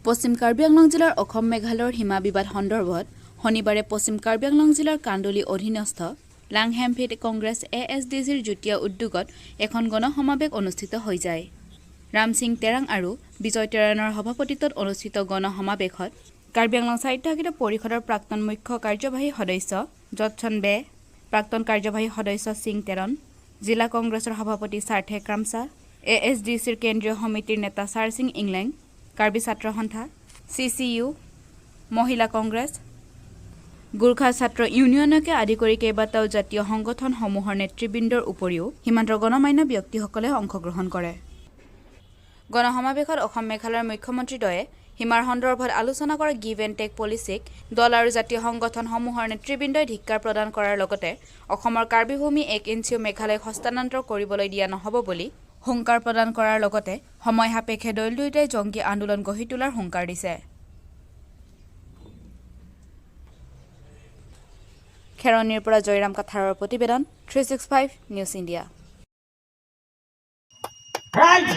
পশ্চিম কাৰ্বি আংলং জিলাৰ অসম মেঘালয়ৰ সীমা বিবাদ সন্দৰ্ভত শনিবাৰে পশ্চিম কাৰ্বি আংলং জিলাৰ কান্দুলি অধীনস্থ লাংহেমফিত কংগ্ৰেছ এ এছ ডি চিৰ যুটীয়া উদ্যোগত এখন গণসমাৱেশ অনুষ্ঠিত হৈ যায়। ৰামসিং তেৰাং আৰু বিজয় তেৰাঙৰ সভাপতিত্বত অনুষ্ঠিত গণসমাৱেশত কাৰ্বি আংলং স্বায়ত্তশাসিত পৰিষদৰ প্ৰাক্তন মুখ্য কাৰ্যবাহী সদস্য জটছন বে, প্ৰাক্তন কাৰ্যবাহী সদস্য সিং তেৰন, জিলা কংগ্ৰেছৰ সভাপতি সাৰ্থে ক্ৰামচা, এ এছ ডি চিৰ কেন্দ্ৰীয় সমিতিৰ নেতা ছাৰসিং ইংলেং, কাৰ্বি ছাত্ৰ সন্থা, চি চি ইউ, মহিলা কংগ্ৰেছ, গোৰ্খা ছাত্ৰ ইউনিয়নকে আদি কৰি কেইবাটাও জাতীয় সংগঠনসমূহৰ নেতৃবৃন্দৰ উপৰিও সীমান্তৰ গণ্যমান্য ব্যক্তিসকলে অংশগ্ৰহণ কৰে। গণসমাৱেশত অসম মেঘালয়ৰ মুখ্যমন্ত্ৰীদ্বয়ে সীমাৰ সন্দৰ্ভত আলোচনা কৰা গিভ এণ্ড টেক পলিচিক দল আৰু জাতীয় সংগঠনসমূহৰ নেতৃবৃন্দই ধিক্কাৰ প্ৰদান কৰাৰ লগতে অসমৰ কাৰ্বি ভূমি এক ইঞ্চিও মেঘালয়ক হস্তান্তৰ কৰিবলৈ দিয়া নহ'ব বুলি হুংকাৰ প্ৰদান কৰাৰ লগতে সময় সাপেক্ষে দল দুয়োটাই জংগী আন্দোলন গঢ়ি তোলাৰ হুংকাৰ দিছে। খেৰণিৰ পৰা জয়ৰাম কাথাৰৰ প্ৰতিবেদন, 365 নিউজ ইণ্ডিয়া। ৰাইজ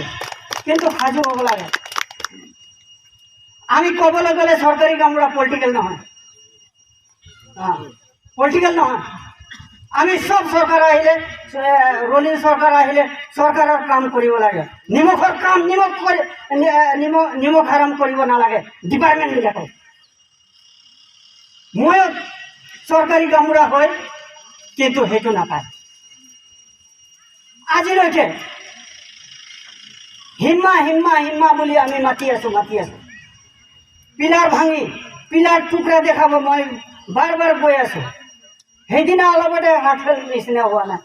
কিন্তু সাজু হ'ব লাগে। আমি ক'বলৈ গ'লে চৰকাৰী গাঁওবুঢ়া পলিটিকেল নহয়, পলিটিকেল নহয়। আমি চব চৰকাৰ আহিলে, ৰুলিং চৰকাৰ আহিলে চৰকাৰৰ কাম কৰিব লাগে। নিমখৰ কাম নিমখ কৰি নিমখ নিমখ হাৰাম কৰিব নালাগে ডিপাৰ্টমেণ্টবিলাকক। ময়ো চৰকাৰী গাঁওবুঢ়া হয়, কিন্তু সেইটো নাপায়। আজিলৈকে হিম্মা হিম্মা হিম্মা বুলি আমি মাতি আছোঁ, মাতি আছোঁ। পিলাৰ ভাঙি পিলাৰ টুকুৰা দেখাব মই বাৰ বাৰ গৈ আছোঁ। সেইদিনা অলপতে হাৰ্ট ফেইল নিচিনা হোৱা নাই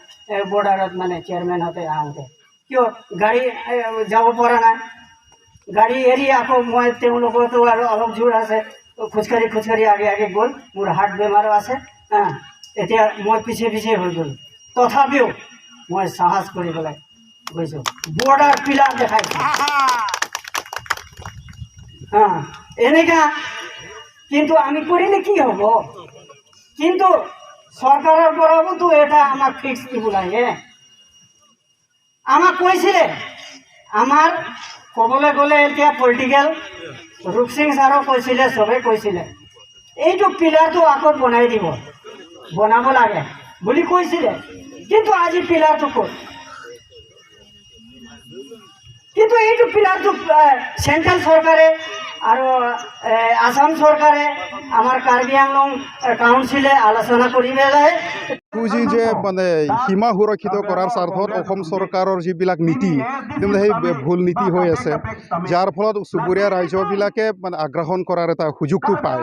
বৰ্ডাৰত, মানে চেয়াৰমেনহঁতে আহোঁতে কিয় গাড়ী যাব পৰা নাই। গাড়ী এৰি আকৌ মই তেওঁলোকতো আৰু অলপ জোৰ আছে, খোজকাঢ়ি খোজকাঢ়ি আগে আগে গ'ল। মোৰ হাৰ্ট বেমাৰো আছে, হা, এতিয়া মই পিছে পিছে হৈ গ'লোঁ। তথাপিও মই সাহস কৰি পেলাই গৈছোঁ, বৰ্ডাৰ পিলাৰ দেখাইছোঁ, হা। এনেকা কিন্তু আমি কৰিলে কি হ'ব? কিন্তু চৰকাৰৰ পৰাওতো এটা আমাক ফিক্স দিব লাগে। আমাক কৈছিলে, আমাৰ ক'বলৈ গ'লে এতিয়া পলিটিকেল ৰূপসিং ছাৰো কৈছিলে, চবেই কৈছিলে এইটো পিলাৰটো আকৌ বনাই দিব, বনাব লাগে বুলি কৈছিলে। কিন্তু আজি পিলাৰটো ক'ত? কিন্তু এইটো পিলাৰটো চেণ্ট্ৰেল চৰকাৰে আৰু আসাম চৰকাৰে, আমাৰ কাৰ্বি আংলং কাউন্সিলে আলোচনা কৰি পেলাই পুঁজি যে মানে সীমা সুৰক্ষিত কৰাৰ স্বাৰ্থত অসম চৰকাৰৰ যিবিলাক নীতি, মানে সেই ভুল নীতি হৈ আছে, যাৰ ফলত চুবুৰীয়া ৰাজ্যবিলাকে মানে আগ্ৰাসন কৰাৰ এটা সুযোগটো পায়।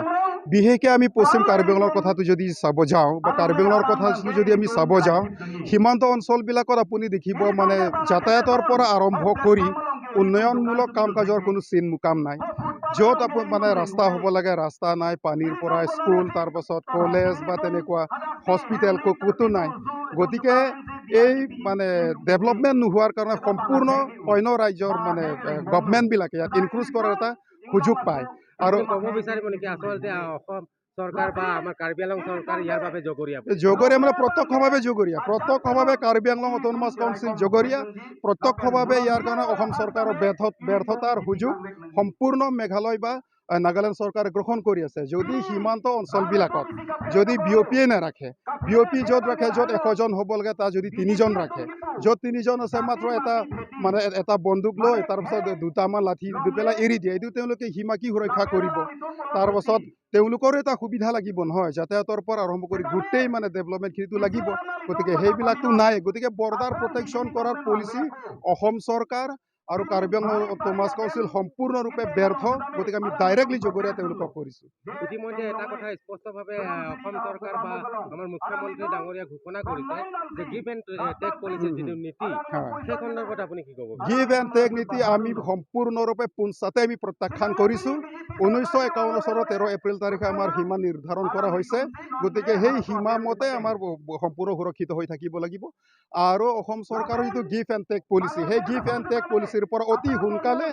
বিশেষকৈ আমি পশ্চিম কাৰ্বি আংলঙৰ কথাটো যদি চাব যাওঁ বা কাৰ্বি আংলঙৰ কথা যদি আমি চাব যাওঁ, সীমান্ত অঞ্চলবিলাকত আপুনি দেখিব মানে যাতায়াতৰ পৰা আৰম্ভ কৰি উন্নয়নমূলক কাম কাজৰ কোনো চিন মুকাম নাই। য'ত মানে ৰাস্তা হ'ব লাগে, ৰাস্তা নাই, পানীৰ পৰা স্কুল, তাৰপাছত কলেজ বা তেনেকুৱা হস্পিটেল ক'তো নাই। গতিকে এই মানে ডেভেলপমেণ্ট নোহোৱাৰ কাৰণে সম্পূৰ্ণ অন্য ৰাজ্যৰ মানে গভমেণ্টবিলাকে ইয়াত ইনক্ৰুজ কৰাৰ এটা সুযোগ পায়। আৰু ক'ব বিচাৰিব নেকি আচলতে অসম চৰকাৰ বা আমাৰ কাৰ্বি আংলং চৰকাৰ ইয়াৰ বাবে জগৰীয়া? জগৰীয়া মানে প্ৰত্যক্ষভাৱে জগৰীয়া, প্ৰত্যক্ষভাৱে কাৰ্বি আংলং অট'নমাছ কাউন্সিল জগৰীয়া। প্ৰত্যক্ষভাৱে ইয়াৰ কাৰণে অসম চৰকাৰৰ ব্যৰ্থতাৰ সুযোগ সম্পূৰ্ণ মেঘালয় বা নাগালেণ্ড চৰকাৰে গ্ৰহণ কৰি আছে। যদি সীমান্ত অঞ্চলবিলাকত যদি বি অ' পিয়ে নাৰাখে, বি অ' পি য'ত ৰাখে, য'ত 100জন হ'ব লাগে তাত যদি 3জন ৰাখে, য'ত 3জন আছে মাত্ৰ এটা মানে এটা বন্দুক লৈ তাৰপাছত দুটামান লাঠি দি পেলাই এৰি দিয়ে, এইটো তেওঁলোকে সীমা কি সুৰক্ষা কৰিব? তাৰপাছত তেওঁলোকৰো এটা সুবিধা লাগিব নহয়, যাতায়াতৰ পৰা আৰম্ভ কৰি গোটেই মানে ডেভেলপমেণ্টখিনিতো লাগিব। গতিকে সেইবিলাকতো নাই। গতিকে বৰ্ডাৰ প্ৰটেকশ্যন কৰাৰ পলিচি অসম চৰকাৰ আৰু কাৰ্বি আংলং অট'নমাছ কাউন্সিল সম্পূৰ্ণৰূপে ব্যৰ্থ। গতিকে আমি ডাইৰেক্টলি জগৰীয়া তেওঁলোকক কৰিছোঁ। ইতিমধ্যে এটা কথা স্পষ্টভাৱে অসম চৰকাৰ বা আমাৰ মুখ্যমন্ত্ৰী ডাঙৰীয়া ঘোষণা কৰিছে যে গিভ এণ্ড টেক পলিচি যিটো নীতি, সেই সন্দৰ্ভত আপুনি কি ক'ব? গিভ এণ্ড টেক নীতি আমি সম্পূৰ্ণৰূপে পোনচাতে আমি প্ৰত্যাখ্যান কৰিছোঁ। 1951 চনৰ 13 এপ্ৰিল তাৰিখে আমাৰ সীমা নিৰ্ধাৰণ কৰা হৈছে। গতিকে সেই সীমা মতে আমাৰ সম্পূৰ্ণ সুৰক্ষিত হৈ থাকিব লাগিব। আৰু অসম চৰকাৰৰ যিটো গিভ এণ্ড টেক পলিচি, সেই গিভ এণ্ড টেক পলিচিৰ পৰা অতি সোনকালে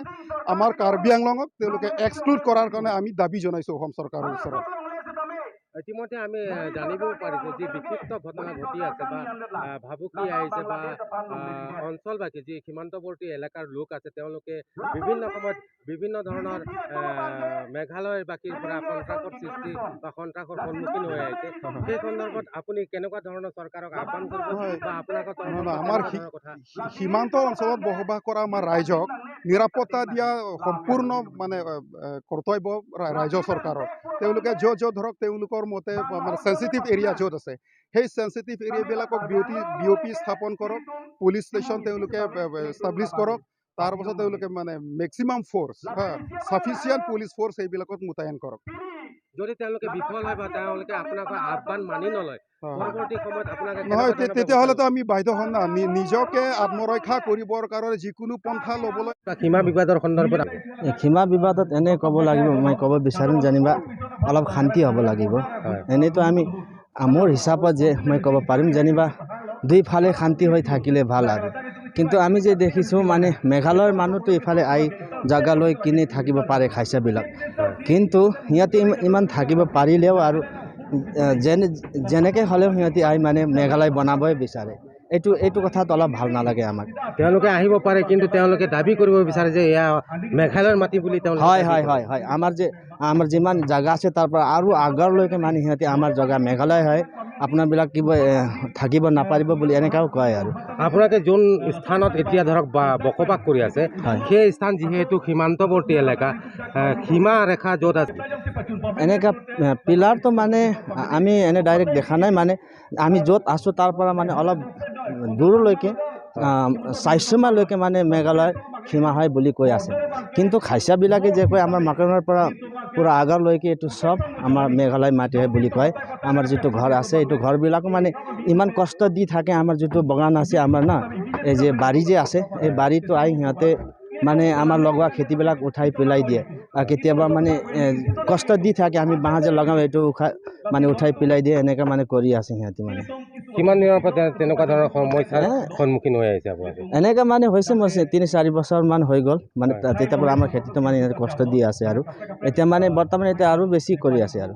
আমাৰ কাৰ্বি আংলঙক তেওঁলোকে এক্সক্লুড কৰাৰ কাৰণে আমি দাবী জনাইছোঁ অসম চৰকাৰৰ ওচৰত। ইতিমধ্যে আমি জানিব পাৰিছোঁ যি বিক্ষিপ্ত ঘটনা ঘটি আছে বা ভাবুকি আহিছে বা অঞ্চলবাসী যি সীমান্তৱৰ্তী এলেকাৰ লোক আছে, তেওঁলোকে বিভিন্ন সময়ত বিভিন্ন ধৰণৰ মেঘালয়ৰ বাকীৰ পৰা সন্ত্ৰাসৰ সৃষ্টি বা সন্ত্ৰাসৰ সন্মুখীন হৈ আহিছে। সেই সন্দৰ্ভত আপুনি কেনেকুৱা ধৰণৰ চৰকাৰক আহ্বান কৰিব বা আপোনালোকৰ তৰফৰ নহয়, পৰা আমাৰ কেনেকুৱা ধৰণৰ কথা? সীমান্ত অঞ্চলত বসবাস কৰা আমাৰ ৰাইজক নিৰাপত্তা দিয়া সম্পূৰ্ণ মানে কৰ্তব্য ৰাজ্য চৰকাৰৰ। তেওঁলোকে য'ত য'ত ধৰক তেওঁলোকৰ মতে মানে চেঞ্চিটিভ এৰিয়া য'ত আছে, সেই চেঞ্চিটিভ এৰিয়াবিলাকক বিঅ পি স্থাপন কৰক, পুলিচ ষ্টেচন তেওঁলোকে এষ্টাব্লিছ কৰক। তাৰপাছত তেওঁলোকে মানে মেক্সিমাম ফ'ৰ্চ হা, চাফিচিয়েণ্ট পুলিচ ফ'ৰ্চ সেইবিলাকত মোতায়েন কৰক। যদি তেওঁলোকে বিফল হয় বা তেওঁলোকে আপোনালোকৰ আহ্বান মানি নলয়, পৰৱৰ্তী সময়ত আপোনালোকে নহয়, কেনেকুৱা ধৰণৰ তেতিয়াহ'লেতো আমি বাধ্য হ'ম না নিজকে আত্মৰক্ষা কৰিবৰ কাৰণে যিকোনো পন্থা ল'বলৈ। বা সীমা বিবাদৰ সন্দৰ্ভত? এই সীমা বিবাদত এনেই ক'ব লাগিব, মই ক'ব বিচাৰিম যেনিবা অলপ শান্তি হ'ব লাগিব। এনেইতো আমি মোৰ হিচাপত যে মই ক'ব পাৰিম যেনিবা দুইফালে শান্তি হৈ থাকিলে ভাল আৰু। কিন্তু আমি যে দেখিছোঁ, মানে মেঘালয়ৰ মানুহটো ইফালে আহি জেগা লৈ কিনি থাকিব পাৰে খাইচাবিলাক, কিন্তু সিহঁতে ইমান থাকিব পাৰিলেও আৰু যেনে যেনেকৈ হ'লেও সিহঁতি আহি মানে মেঘালয় বনাবই বিচাৰে। এইটো কথাত অলপ ভাল নালাগে আমাক। তেওঁলোকে আহিব পাৰে, কিন্তু তেওঁলোকে দাবী কৰিব বিচাৰে যে এয়া মেঘালয়ৰ মাটি বুলি তেওঁলোকে দাবী কৰে। হয়, আমাৰ যিমান জেগা আছে, তাৰ পৰা আৰু আগৰলৈকে মানে সিহঁতে আমাৰ জেগা মেঘালয় হয়, আপোনাৰবিলাক কিবা থাকিব নাপাৰিব বুলি এনেকুৱাও কয় আৰু। আপোনালোকে যোন স্থানত এতিয়া ধৰক বা বসবাস কৰি আছে, সেই স্থান যিহেতু সীমান্তৱৰ্তী এলেকা, সীমা ৰেখা য'ত আছে, এনেকুৱা পিলাৰটো মানে আমি এনে ডাইৰেক্ট দেখা নাই। মানে আমি য'ত আছোঁ, তাৰ পৰা মানে অলপ দূৰলৈকে 400 মানলৈকে মানে মেঘালয় সীমা হয় বুলি কৈ আছে। কিন্তু খাইচাবিলাকে যে কয়, আমাৰ মাকৰণৰ পৰা পূৰা আগৰলৈকে এইটো চব আমাৰ মেঘালয় মাটি হয় বুলি কয়। আমাৰ যিটো ঘৰ আছে, এইটো ঘৰবিলাকো মানে ইমান কষ্ট দি থাকে। আমাৰ যিটো বাগান আছে আমাৰ না, এই যে বাৰী যে আছে, এই বাৰীটো আহি সিহঁতে মানে আমাৰ লগোৱা খেতিবিলাক উঠাই পেলাই দিয়ে আৰু কেতিয়াবা মানে কষ্ট দি থাকে। আমি বাঁহ যে লগাওঁ, এইটো উখাই মানে উঠাই পেলাই দিয়ে। এনেকৈ মানে কৰি আছে সিহঁতি মানে। কিমান দিনৰ পৰা তেনেকুৱা ধৰণৰ সমস্যাৰ সন্মুখীন হৈ আহিছে আপোনালোকে? এনেকৈ মানে হৈছে মোৰ 3-4 বছৰমান হৈ গ'ল মানে। তেতিয়াৰ পৰা আমাৰ খেতিটো মানে সিহঁতে কষ্ট দি আছে আৰু এতিয়া মানে বৰ্তমান এতিয়া আৰু বেছি কৰি আছে আৰু।